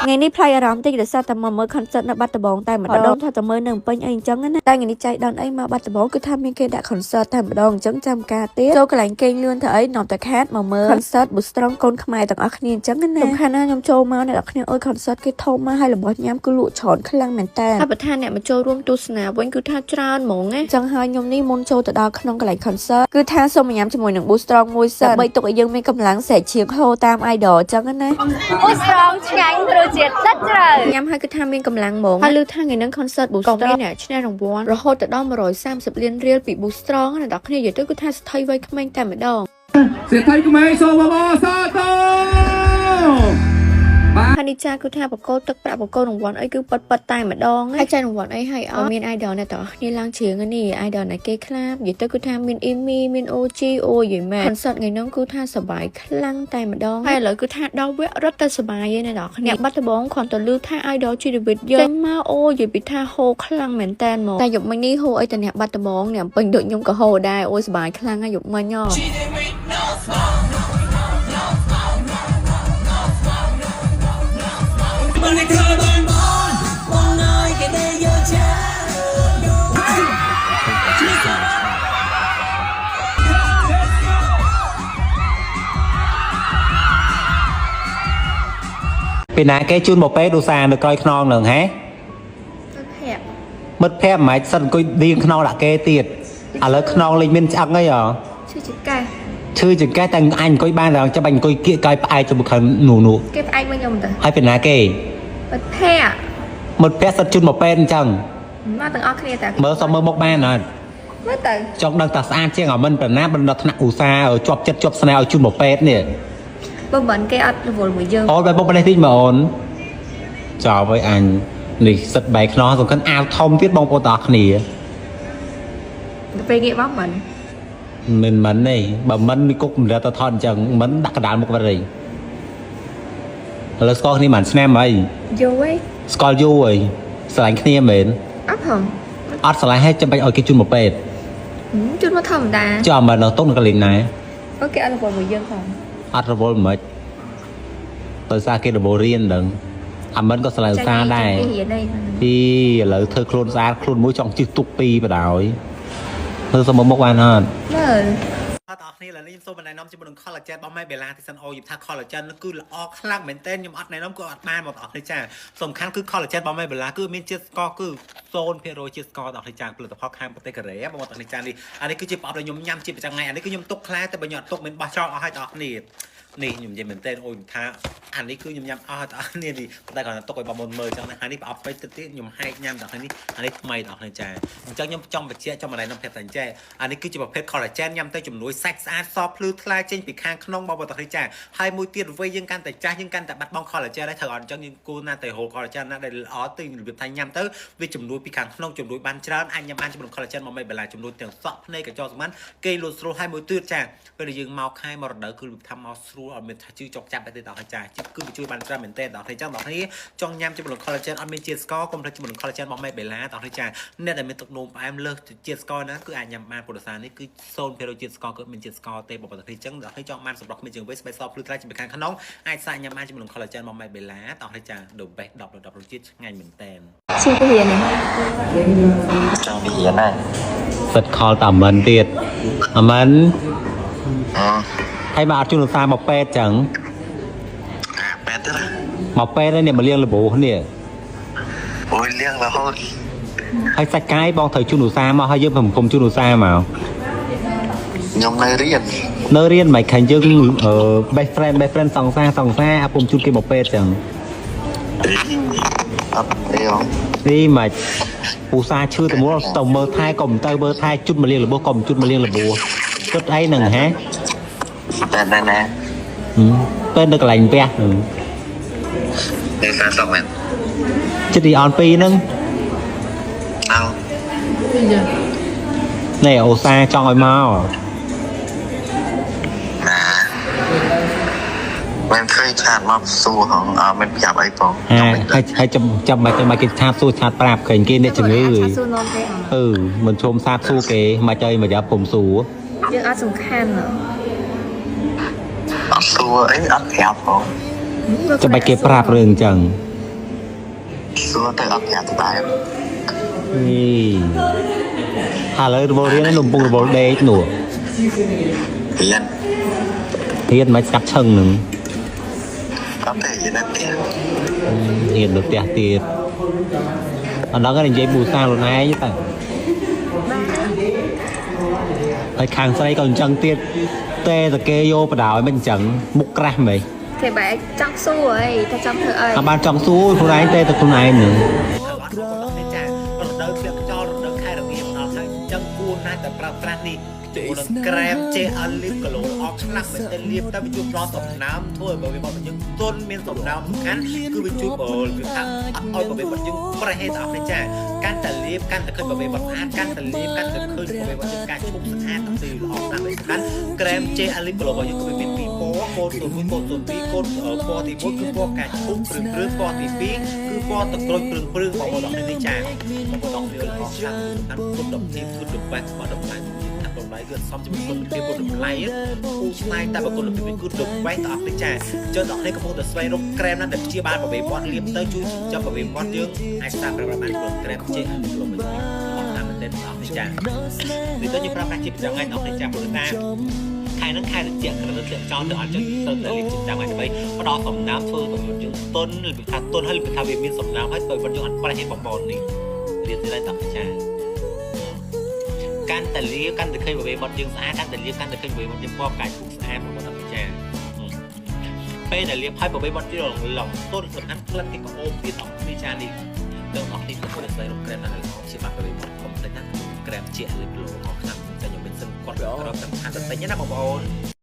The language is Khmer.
ថ្ងៃនេះប្លែកអារម្មណ៍តិចដោយសារតែមកមើល concert នៅបាត់ដំបងតែម្ដងថាតែមើលនៅភ្នំពេញអីអញ្ចឹងណាតែថ្ងៃនេះចៃដន្យអីមកបាត់ដំបងគឺថាមានគេដាក់ concert តែម្ដងអញ្ចឹងចាំការទៀតចូលកន្លែងគេងលឿនទៅអីនាំតែខាតមកមើល concert ប៊ូស្ត្រង់កូនខ្មែរទាំងអស់គ្នាអញ្ចឹងណាសំខាន់ណាស់ខ្ញុំចូលមកអ្នកនរគ្នាអើយ concert គេធំមកហើយរបស់ញ៉ាំគឺលក់ច្រើនខ្លាំងមែនតើហើយប្រធានអ្នកមកចូលរួមទស្សនាវិញគឺថាច្រើនហ្មងណាអញ្ចឹងហើយខ្ញុំនេះមុនចូលទៅដល់ក្នុងកន្លែង concert គឺថាសូមញ៉ាំជាមួយនឹង Boost Strong មួយសិនដើម្បីទុកឲ្យយើងមានកម្លាំងស្រែកឈៀងហូរតាម idol អញ្ចឹងណា ពូស្រងឆ្ងាញ់រសជាតិដិតជ្រៅ ញ៉ាំហើយគឺថាមានកម្លាំងហ្មងហើយឮថាថ្ងៃហ្នឹង concert Boost ក៏មានអ្នកឈ្នះរង្វាន់រហូតទៅដល់130លានរៀលពី Boost Strong ណាដល់គ្នានិយាយទៅគឺថាស្ថិយវ័យក្មេងតែម្ដង សេដ្ឋីក្មេងសូមអបអរសាទរបាទ ហើយនេះចាគឺថាបកគោទឹកប្រាក់បកគោរង្វាន់អីគឺប៉ិតប៉ិតតែម្ដងហើយចែករង្វាន់អីឲ្យអត់មាន idol អ្នកទាំងអស់គ្នាឡើងច្រៀងនេះ idol ណាគេខ្លះនិយាយទៅគឺថាមាន Amy មាន OG អូយយម៉ែ concert ថ្ងៃហ្នឹងគឺថាសប្បាយខ្លាំងតែម្ដងហើយឥឡូវគឺថាដល់វគ្គរត់ទៅសប្បាយឯអ្នកទាំងអស់គ្នាបាត់ដំបងគ្រាន់តែឮថា idol ជីវិតយើងចេញមកអូយយពីថាហូរខ្លាំងមែនតើមកតែយប់មិញនេះហូរអីតែអ្នកបាត់ដំបងអ្នកពេញដូចខ្ញុំក៏ហូរដែរអូយសប្បាយខ្លាំងហើយយប់មិញហ៎ ពីណាគេជូនមកពេទ្យឧស្សាហ៍នៅក្រោយខ្នងនឹងហ៎មិត្តភក្តិមិនអាចសិនអង្គុយដៀងខ្នងដាក់គេទៀតឥឡូវខ្នងលេងមានឆ្អឹងអីហ៎ ឈឺចង្កេះ ឈឺចង្កេះតែអញអង្គុយបានតែចាំបាច់អង្គុយគៀកកាយផ្អែកជាមួយខាងនោះនោះ គេផ្អែកមកខ្ញុំទៅ ហើយពីណាគេ មិត្តភក្តិ មិត្តភក្តិសិតជូនមកពេទ្យអញ្ចឹង មកទាំងអស់គ្នាតា មើលសុំមើលមុខបានអត់ មើលទៅ ចង់ដឹងថាស្អាតជាងអាមិនប្រណាបណ្ដោះថ្នាក់ឧស្សាហ៍ជាប់ចិត្តជាប់ស្នេហ៍ឲ្យជូនមកពេទ្យនេះ បើមិនគេអត់រវល់មួយយើង អូនបែបបុកម្លេះតិចមកអូនចោលឲ្យអញនេះសិតបែកខ្នងសំខាន់អាវធំទៀតបងប្អូនទាំងអស់គ្នា ទៅពេលងាកមកមិន មិនមិនទេបើមិនមានគុកមិនរត់ទៅថតអញ្ចឹងមិនដាក់កណ្ដាលមុខបាត់ទេឥឡូវស្គាល់គ្នាមិនឆ្នាំអី យូរឯង ស្គាល់យូរហើយស្រឡាញ់គ្នាមែន អត់ផង អត់ស្រឡាញ់ហើយចាំបាច់ឲ្យគេជូនមកពេទ្យ ជូនមកធម្មតា ចុះមិននៅតុកនៅកលិញណា អូគេអត់រវល់មួយយើងផង អត់រវល់មិនដោយសារគេរវល់រៀនដឹងអាមិនក៏ស្រឡាញ់ឧស្សាហ៍ដែរ គេរៀនអី ពីឥឡូវធ្វើខ្លួនស្អាតខ្លួនមួយចង់ជិះទុកពីរបដ ாய் ធ្វើសមមុខបានអត់ មើល អត់អស់គ្នាឥឡូវនេះខ្ញុំសូមណែនាំជាមួយនឹង collagen របស់ Mebela ទីសិនអូយថា collagen នោះគឺល្អខ្លាំងមែនទែនខ្ញុំអត់ណែនាំគឺអត់បានមកបងប្អូនចាសំខាន់គឺ collagen របស់ Mebela គឺមានជាតិស្ករគឺ0%ជាតិស្ករដល់គ្នាចាផលិតផលខាងប្រទេសកូរ៉េបងប្អូនចានេះអានេះគឺជាប្រអប់ដែលខ្ញុំញ៉ាំជាប្រចាំថ្ងៃអានេះគឺខ្ញុំទុកខ្លះតែបើខ្ញុំអត់ទុកមិនបោះចោលអស់ហើយបងប្អូននេះខ្ញុំនិយាយមែនទែនអូយថាអានេះគឺខ្ញុំញ៉ាំអស់ហើយបងប្អូននេះតែគាត់ទុកឲ្យបងប្អូនមើលចឹងណាអានេះប្រអប់ពេកទៅទៀតខ្ញុំហែកញ៉ាំដល់នេះអានេះថ្មីដល់គ្នាចាអញ្ចឹងខ្ញុំចង់បញ្ជាក់ចង់ណែនាំប្រាប់តែអញ្ចេះអានេះគឺជាប្រភេទ collagen ញ៉ាំទៅជំនួយសាច់ស្អាតសភ្លឺថ្លាចេញពីខាងក្នុងបងប្អូនទាំងគ្នាចាហើយមួយទៀតវ័យយើងកាន់តែចាស់យើងកាន់តែបាត់បង់ collagen ហើយត្រូវអត់អញ្ចឹងយើងគួរណាស់តែហូរ collagen ណាដែលល្អទៅរបៀបថាញ៉ាំទៅវាជំនួយពីខាងក្នុងជំនួយបានច្រើនអាចញ៉ាំបានជាមួយ collagen មកមិនបន្លាជំនួយទាំងសក់ភ្នែកកញ្ចក់សម្បានគេលូតស្រួលហើយមួយទៀតចាពេលដែលយើងមកខែមករដូវគឺរបៀបថាមកស្រួលអត់មានថាជឺចុកចាប់ទៅដល់ហើយចាគឺវាជួយបានច្រើនមែនទែនដល់គ្នាចឹងដល់គ្នាចង់ញ៉ាំជាមួយ collagen អត់មានជាតិស្ករកុំភ្លេចជាមួយ collagen របស់ Mebela ដល់គ្នាចាអ្នកដែលមានទឹកនោមផ្អែមលើសជាតិស្ករណាគឺអាចញ៉ាំបានព្រោះសារនេះគឺ0%ជាតិស្ករគឺមានជាតិស្ករទេបងប្អូនទាំងគ្នាចឹងដល់គ្នាចង់បានសម្រស់គ្មានជើងវិញស្បែកសភ្លឺថ្លាជាពីខាងក្នុងអាចសាកញ៉ាំបានជាមួយ collagen របស់ Mebela ដល់គ្នាចា the best 10 10រសជាតិឆ្ងាញ់មែនទែន ឈឺទៅរៀន ចង់រៀនណា សិតខលតាមិនទៀតអាមិន អ ហើយមកអត់ជូនឧស្សាហ៍មកពេទ្យចឹង អាបែតទៅណា មកពេទ្យនេះមកលៀងលបោនេះ អូយលៀងរហូត ហើយសាច់កាយបងត្រូវជូនឧស្សាហ៍មកហើយយើងប្រមជូនឧស្សាហ៍មក ខ្ញុំនៅរៀន នៅរៀនមិនខាញ់យើងអឺ best friend best friend សង្សារសង្សារអាពុំជូនគេមកពេទ្យចឹង អត់អីហង នេះមិនឧស្សាហ៍ឈឺទៅមកទៅមើលថែក៏មិនទៅមើលថែជុតមកលៀងលបោក៏មិនជុតមកលៀងលបោជុតអីហ្នឹងហ៎ តែណែណែ ពេទ្យនៅកន្លែងផ្ទះ នៅសាសុកមែន ចិត្តទីអន2ហ្នឹង អោ នេះឧស្សាហ៍ចង់ឲ្យមក ណាមិនឃើញឆាតមកសួរហងអត់មិនប្រាប់អីផង ហាហើយហើយចាំចាំបាច់ចាំបាច់គេឆាតសួរឆាតប្រាប់ឃើញគេអ្នកជំងឺ ឆាតសួរនាំគេហ៎ អឺមិនឈុំសាបសួរគេមកចុយមកយ៉ាប់ពុំសួរ យើងអត់សំខាន់ហ៎ អត់សួរអីអត់ប្រាប់ផង ចាំបាច់គេប្រាប់រឿងអញ្ចឹង សួរទៅអត់ប្រាប់ដែរ នេះឥឡូវរវល់រៀនលំពងរវល់ដេកនោះ រៀន រៀនមិនស្កាត់ឈឹងនឹង អត់ទេរៀននៅផ្ទះ រៀននៅផ្ទះទៀតអត់ដឹងនិយាយពូសាខ្លួនឯងទៅហើយខាងស្រីក៏អញ្ចឹងទៀតទេតគេយកបដ ாய் មិនអញ្ចឹងមុខក្រាស់ហ្មង គេបែរចង់សួរអីតែចង់ធ្វើអី អត់បានចង់សួរខ្លួនឯងទេតែខ្លួនឯងនឹងចារដូវធ្លាក់ខ្យល់រដូវខែរងាមកដល់ហើយអញ្ចឹងគួរណាស់តែប្រើប្រាស់នេះជាមួយនឹងក្រែម JL លាបគីឡូល្អខ្លាំងមែនទែនលាបតែវាជួយផ្ដល់សំណើមធ្វើឲ្យវាមកយើងទន់មានសំណើមសំខាន់គឺវាជួយបើវាថាអត់ឲ្យបវេបយើងប្រេះទេអស់នេះចាកាន់តែលាបកាន់តែឃើញបវេបស្អាតកាន់តែលាបកាន់តែឃើញបវេបយើងការឈប់ស្អាតទាំងទីល្អខ្លាំងមែនសំខាន់ក្រែម JL លាបគីឡូរបស់យើងគឺវាមានពីរពណ៌កូដ01កូដ02កូដពណ៌ទី1គឺពណ៌ការឈប់ព្រឹងព្រឹងពណ៌ទី2គឺពណ៌ទឹកក្រូចព្រឹងព្រឹងបងប្អូនអរនេះចាបងប្អូនអរល្អខ្លាំងសំខាន់គុណភាពគឺ the best របស់តម្លៃថាតម្លៃគឺសមជាមួយគុណភាពគុណតម្លៃពូស្នៃតែបើគុណភាពគឺ the best ទាំងអស់នេះចាចុះដល់នេះកំពុងតែស្វែងរកក្រែមណាដែលព្យាបាលប្រវេមាត់លាបទៅជួយចាប់ប្រវេមាត់យើងអាចសាកប្រើប្រាស់បានព្រោះក្រែមចេះអនុលោមវិញអស់តាមមែនទែនទាំងអស់នេះចានេះទៅយើងប្រើប្រាស់ជាប្រចាំថ្ងៃទាំងអស់នេះចាព្រោះថាខែហ្នឹងខែត្រជាក់ក្រឹធ្លាក់ចោលទៅអត់ចឹងទៅតែលាបជាចាំថ្ងៃដើម្បីផ្ដល់សំណើមធ្វើឲ្យយើងទន់ឬថាទន់ហើយឬថាវាមានសំណើមហើយទៅវិញយើងអត់ប្រេះទេបងប្អូននេះរៀនទៅដល់ចាកាន់តែលាបកាន់តែឃើញបវេបត់យើងស្អាតកាន់តែលាបកាន់តែឃើញបវេបត់យើងពណ៌ផ្កាយឈូកស្អាតបងប្អូនអត់ចាពេលដែលលាបហើយបវេបត់យើងឡងទន់សំខាន់ក្លិនគេក៏អូមទៀតអស់គ្នាចានេះទាំងអស់នេះក៏គួរតែស្វែងរកក្រែមណាស់ជាបាត់បវេបត់កុំភ្លេចណាក្រែមជាលិបលោអស់ខ្លាំងចាខ្ញុំមានសឹងគាត់ក្រោមសំខាន់តែទិញណាបងប្អូន។